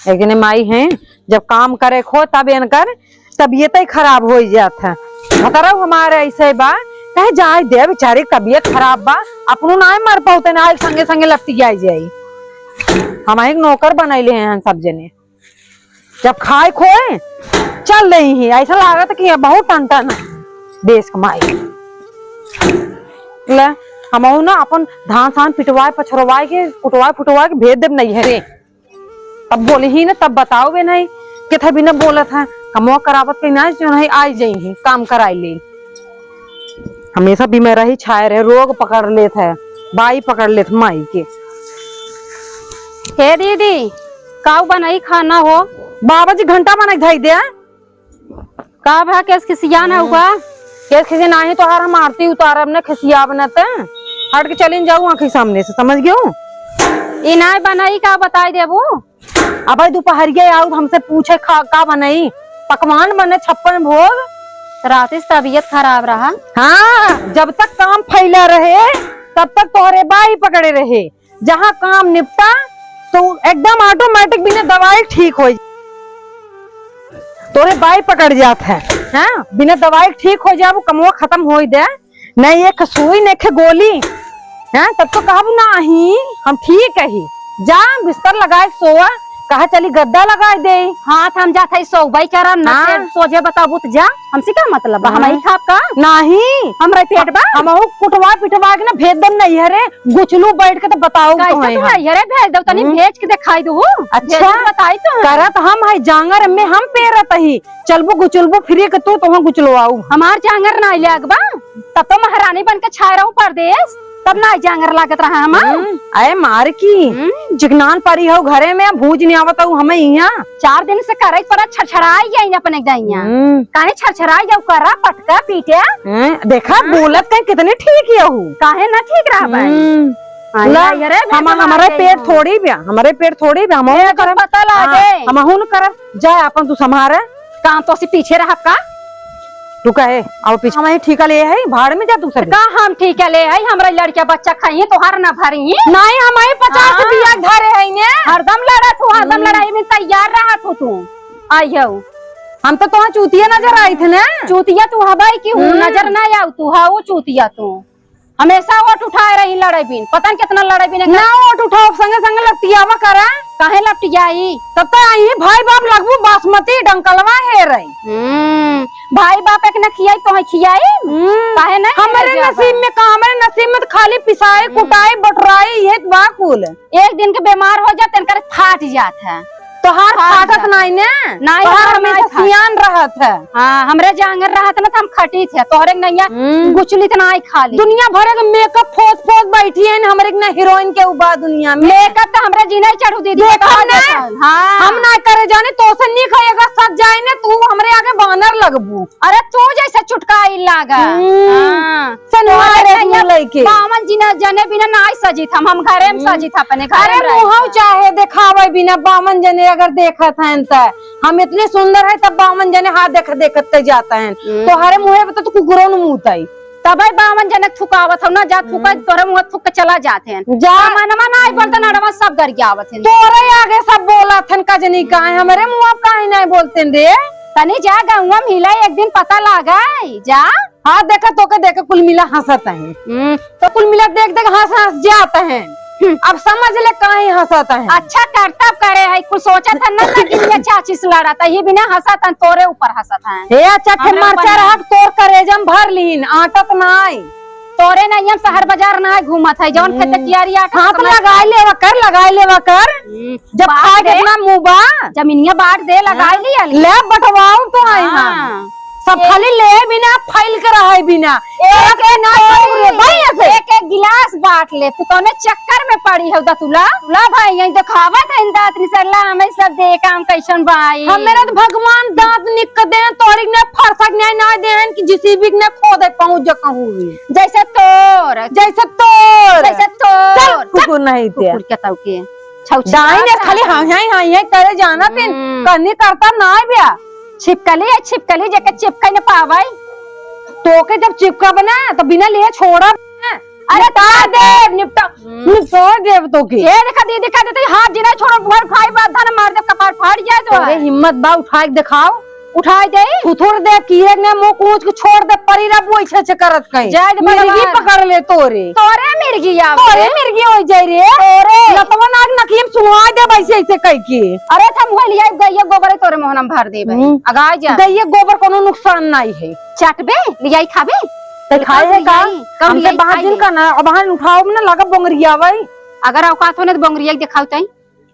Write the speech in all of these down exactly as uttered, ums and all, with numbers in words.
एक जने माई हैं, जब काम करे खो तब इनकर तबियत ही खराब होइ जात है। भतरऊ हमारे ऐसे बा, कहे जाए दे बेचारी, तबियत खराब बा, अपनो नाय मर पाउते ना, संगे संगे लपटी जाए जाई। हम एक नौकर बनैले हैं सब जने, जब खाए खोए चल रही ही, ऐसा लागत कि ये बहुत टन टन देश कमाई। ले, हम ना अपन धान सान पिटवाए पछरवाए के कुटवाए फुटवाए के भेज देब नहीं है रे। तब बोली ही ना, तब बताओ बे नहीं, किथे भी ना बोलत है, कमवा करावत के ना जो नहीं आई जाई ही, काम कराई ले। हमेशा बीमार रही छाए रहे, रोग पकड़ लेत है, बाई पकड़ लेत माई के। हे दीदी, काऊ बनाई खाना हो? बाबा जी घंटा बनाई धाई दे। का भा केस खिसियान हम्म। हुआ? केस खिसी नाही तोहार हम आरती उतारब न खिसियाब न ते। हट के चलिन जाऊ आँखी सामने से, समझ गयो? ई नाही बनाई का बताई देबू? अबे दुपहरिया आऊ हमसे पूछे खा, का बनाई? पकवान बने छप्पन भोग। रात से तबीयत खराब रहा। हाँ, जब तक काम फैला रहे तब तक तोहरे बाई पकड़े रहे। जहाँ काम निपटा तो एकदम automatic बिना दवाई ठीक हो जा-, तोरे बाई पकड़ जात है, हाँ? बिना दवाई ठीक हो जाबू, कमवा खत्म होई दे, नहीं एक सुई, नहीं एक गोली, हाँ? तब तो कहबू नाही, हम ठीक ही, जा बिस्तर लगाए सोआ, कहा चली गद्दा लगाए दे। हाँ, त हम जात है सोबई करम, ना हाँ। ते सोझे बताबू त जा। हमसे का मतलब बा? हम हम्म। ही खाब का? नाही। हमरा पेट बा? हमहू कुटवा पिटवा के ना भेज देम नैहरे, गुचलू बैठ के तो बताऊ कैसे तो तू है। नैहरे भेज दो, तनी हम्म। भेज के दिखाई दो। अच्छा। भेज के बताई तो है। करत हम है जांगर में हम पेरत ही। चलबू गुचलबू फिरी के तू तोहर गुचलवाऊ। हमार जांगर ना ले अगबा, तब तो महारानी बन के छाए रहू परदेश। तब ना जांगर लागत रहा हमार। हम्म, अरे मार की, हम्म। चिकनान परी हो घरे में, भूज नहीं आवत हो हमें यहाँ। चार दिन से करे पड़ा, छरछराई गई अपने गैया। हम्म। काहे छरछराई जाऊ, करा, पटका, पीटे। हम्म, देखा, हाँ। बोलत कहीं कितने ठीक ही हो। काहे ना ठीक रहा भाई? हम्म। हाँ, ला, यार, अरे, हम, मैं तो हमारे लागे पेट हूँ। थोड़ी भी, हमारे पेट थोड़ी भी, हम ए, हूँ तो करब। पता लागे। हाँ, हम हूँ न करब। जा, अपन तू संभारे। काम तो सी पीछे रहा का? तू कहे, अब पीछे हम ही ठीका ले है, भाड़ में जा तू सब। का हम ठीका ले है? हमरा लड़का बच्चा खाई, तोहार ना भरी। नहीं, हम ही पचास हाँ। बिया धरे है ने। हरदम लड़ा तू, हरदम हम्म। लड़ाई में तैयार रहा तू, तू। आई हो। हम तो तोहार चूतिया नजर आई थे ना। चूतिया तू हवाई की हूँ, हम्म। नजर ना आऊ तू, हाँ, वो चूतिया तू। हमेशा ओट उठाए रही लड़ाई बिन, पता न कितना लड़ाई बिन। ना ओट उठाओ, संगे संगे लपटियावा करा। काहे लपटियाई? तब तो आई भाई बाप लगबू बासमती डंकलवा हे रही। हम्म, भाई बाप एक न खियाई तो है खियाई। हम्म, काहे नहीं हमरे खियाई नसीब जाबा? में का, हमरे नसीब में तो खाली पिसाई, हम्म। कुटाई, बटराई, ये बा कुल। एक दिन के बीमार हो जात, तनकर फाट जात है। तोहार हाँ, फाटत हाँ। नाई ने? नाई, तोहार हमार हमेशा नाई फाट। सियान रहत है। हाँ, हमरे जांगर रहत न त हम खटी थे, तोहरे नैया हम्म। गुचली त नाई खाली। दुनिया भर के मेकअप फोस फोस बैठी है न, हमरे के ना हीरोइन के उबा दुनिया में। मेकअप त हमरे जी नहीं चढ़ू दीदी, देखो बता ना, देत हन। हाँ। हम ना करे जाने, तो से निक है, अगर सज जाए ने, तू हमरे आगे बानर लगबू। अरे तू जैसे चुटकाई लागा। हम्म। हाँ। सनवार तोहरे एक मुँह नैया लइके। बावन जिना जने बिना नाई सजित हम, हम घरे में हम्म। सजित अपने घरे अरे में रहित मुँहौ है। चाहे देखावे बिना बावन जने अगर देखत हैं त हम इतने सुंदर है तब बावन जने हाथ देख देखत ते जात हैं। हम्म। तोहरे मुँहे पे तो कुकुरों ने मुँह तई। तबे बावन जने थुकावत हौ ना, जा थुका हम्म। तोहरे मुँह थुक के चला जात हैं। जा। मनवा नाई बोलते ना, अड़वा सब गरियावत हैं। तोरे आगे सब बोलत हैं, कजनी काहे, हमरे मुँह पे काहे नाई बोलते हैं रे? तनी जा गौवा में हिला, एक दिन पता लागे, जा। हाँ, देखा तोके देख के कुल मिला हँसत हैं। हम्म। तो कुल मिला देख देख हँस हँस जात हैं। हम्म। अब समझ ले काहे हँसत हैं। अच्छा करतब करे है, कुछ सोचत है ना, लेकिन ये चाची से लड़त है, ये बिना हँसत हैं, तोरे ऊपर हँसत हैं। हे अच्छा, फिर हमरा ऊपर मरचा ना। रहा तोर करेजा में भर लीन, आटत नाई। तोरे नहीं हम शहर बाजार ना घूमत है, जौन खेते हम्म। कियारी आटा हाँ, तो समझ लगाई लेवा कर, लगाई लेवा कर। हम्म। जब बांट खाए दे। कितना मुँह बा। जमीनिया बांट दे, लगाई हाँ। लिया ले। ले बंटवाओ तो आए हाँ। हाँ। सब एक खाली ले बिना, फैल के रहे बिना। एक, एक एक ना एक करो रे भाई ऐसे। एक, एक गिलास बांट ले। तू कौने चक्कर में पड़ी है दतुला? ला भाई, यहीं देखावत है दांत निसरला, हमें सब दे काम कैसन भाई। हमें तो भगवान दांत निक दे, तोरी ने फरसक न्याय ना देन कि जीसीबी ने खोदे पहुंच जा कहूँ भी। जैसे तोर। जैसे तोर। जैसे तोर। चल, कुकुर नहीं ते। कुकुर के ताऊ के। छौछी डाइन बात है खाली है। हाँ, हाँ, हाँ, ये करे जाना पिन। हम्म। कन्नी करता ना है ब्या। छिपकली है, छिपकली जेके चिपके न पावे। तोके जब चिपकब ना, तो बिना लिए छोड़ब ना। अरे निपटा देब, निपटा, हम्म। निपटा देब तोके। ये देखा दीदी कह देते, हाथ जिना छोड़ो, भर खाई बात धन मार दे कपार फट जा तो तोरे है। हिम्मत बा, उठाए के देखाओ। उठाए दे। थुथुर दे, कीरे ने मुंह कूच के छोड़ दे, परी रब वो ऐसे ऐसे करत कहीं। जाए दे मिर्गी भगवान। पकड़ ले तोरे। तोरे मिर्गी आवे। तोरे मिर्गी हो जाए रे। तोरे। लतवा नाक नकली में सुनवा दे, वैसे ऐसे कह के। अरे, हम हुआ लिया गइया गोबर तोरे मोहन में भर देबे। हम्म। अगा जा। गइया गोबर कोनो नुकसान नहीं है। चटबे, लियाई खाबे? ते खाए है का? लियाई, कम हमसे लियाई बाहर खाई जिन ले। का ना, अब बाहर उठाओ ना, लगा बोंगरिया भाई। अगर औकात हो ना तो बोंगरिया के दिखाओ तई।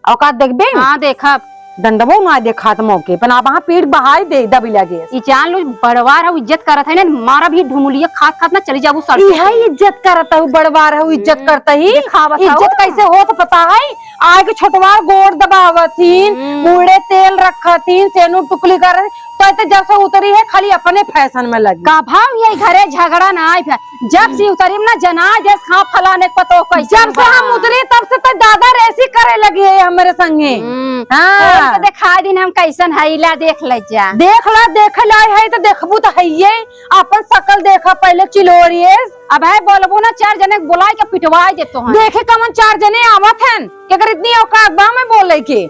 औकात देखबे? हाँ, देखब। डंडवो ना देखात मौके, पर आप वहाँ पीठ बहाई दे, दबी लगे। ई जान लो, बड़वार हऊ, इज्जत करत है ना, मारा भी ढुमुलिया खात खात ना चली जाबू सड़क इहे पे। इज्जत करत हऊ, बड़वार हऊ, इज्जत हम्म। करत ही। दिखावत हऊ। इज्जत कैसे होत पता है? आए के छोटवार गोड़ दबावत हीन, हम्म। मुड़े तेल रखत हीन, सेनू टुकली कर तो इते जब से उतरी है, खाली अपने फैशन में लगी। का भाव ये घरे झगड़ा ना आए फिर। जब से उतरी ना जना जस हाँ फलाने को तो कैसे जब से बा। हम उतरी तब से तो दादा रेसी करे लगी है हमरे संगे। हम्म। हाँ। तोर के दिखाई दिन हम कैसन है, ला देख ले जा। देख ला, देख ला है तो देखबू तो है ये। अपन शकल देखा पहले चिलोरिए। अब है बोलबू ना चार जने के बुलाए के पिटवाए देतो हैं। देखे कमन चार जने आवत हैं, केकर इतनी औकात बा मैं बोले के।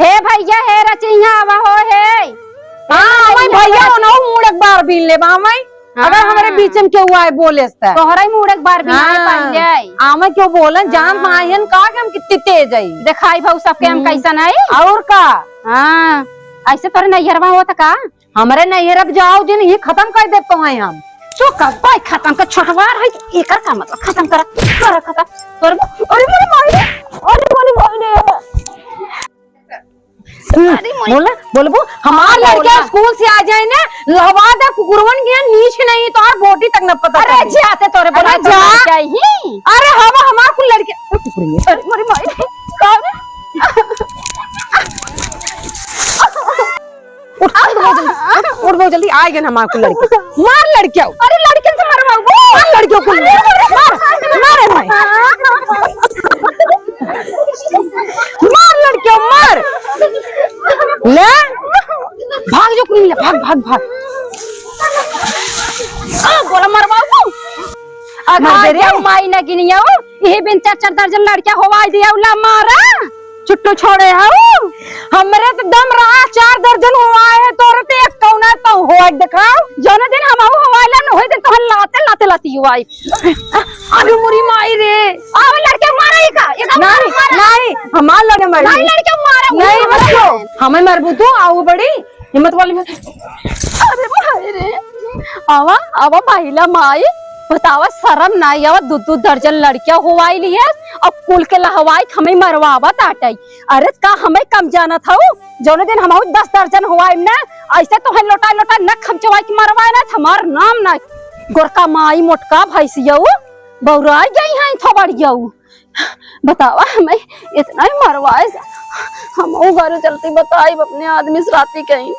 हे भैया, हे रचिया आवा हो, हे। हाँ, हे भैया, भैया, भैया। ओनहु मूड़ एक बार बीन ले बा मैं। हाँ। अगर हमरे बीच में केहू आए बोले से। तोहरा ही मूड़ एक बार बीन ले हाँ। पहले आई। आवे क्यों बोलन, जान हाँ। मायन का कि हम कितनी तेज आई। दिखाई भाऊ सबके हम हम्म। कैसन आई। और का? हाँ, ऐसे तोरे नैहरवा होत का? हमरे नैहर अब जाओ जिन, ये खतम कर देब तो हैं हम। चुप कर, कोई खतम कर, छोटवार है, एकर का मतलब? खतम कर, कर खतम। तोर, अरे मोरे माई रे, अरे मोरे माई रे। हम्म, अरे मोरे बोला, बोलबू, हमार हाँ, लड़का बोला। स्कूल से आ जाए ना, लहवा दे कुकुरवन के नीच नहीं, तो और बोटी तक न पता अरे चले। जाते तोरे बोला अरे तो जा। लड़का ही। अरे हवा हमार कुल लड़के, ओ टुकड़ी है। अरे मोरे माई रे, का रे? उठ, उठ बहुत जल्दी, उठ, उठ बहुत जल्दी, आ गए हमार कुल लड़के। मार लड़कियों। अरे लड़कियों से मरवाओ। मार लड़कियों को। अरे, अरे, मार, मार, मार भाई। मार लड़कियों, मार। ले, भाग जो कुल मिला, भाग, भाग, भाग। आ, बोला मरवाओ। अगर मर गए रे। जाओ माई ना गिनिया, यही बिन चार चार दर्जन लड़किया होवाई दिया, उला मारा। छुट्टू छोड़े हऊ। हमरे तो दम रहा, चार दर्जन हुआ है, तोरे तो एक कौना तो हुआ है, दिखाओ। जौने दिन हम हऊ हवाई ला, वही दिन तोहन लाते, लाते, लाती हुआ है। अरे मोरी माई रे। आओ लड़के मारा ही का? ये का नहीं, मारा? नहीं, हमार लड़के मारी। नहीं लड़के मारा, नहीं, वही मत मारा। लो। हमें मरबू तू, आओ बड़ी, हिम्मत वाली मत। अरे माई रे। आवा, आवा महिला माई, बतावा शरम नाई आवा, दू दू दर्जन लड़किया हुआई लिए, अब कुल के लहवाई हमें मरवावा ताटई। अरे का हमें कम जानत हऊ? जौने दिन हमहू दस दर्जन हुआई ना, ऐसे तोहन लोटा लोटा न खमचवाई के मरवाए ना, हमार नाम ना। गोरका माई मोटका भैंसियऊ, बौराई गई हैं थोबड़ियऊ। बतावा हमें इतना ही मरवाए से, हमहू घरे चलती बताई अपने आदमी से राती कहीं।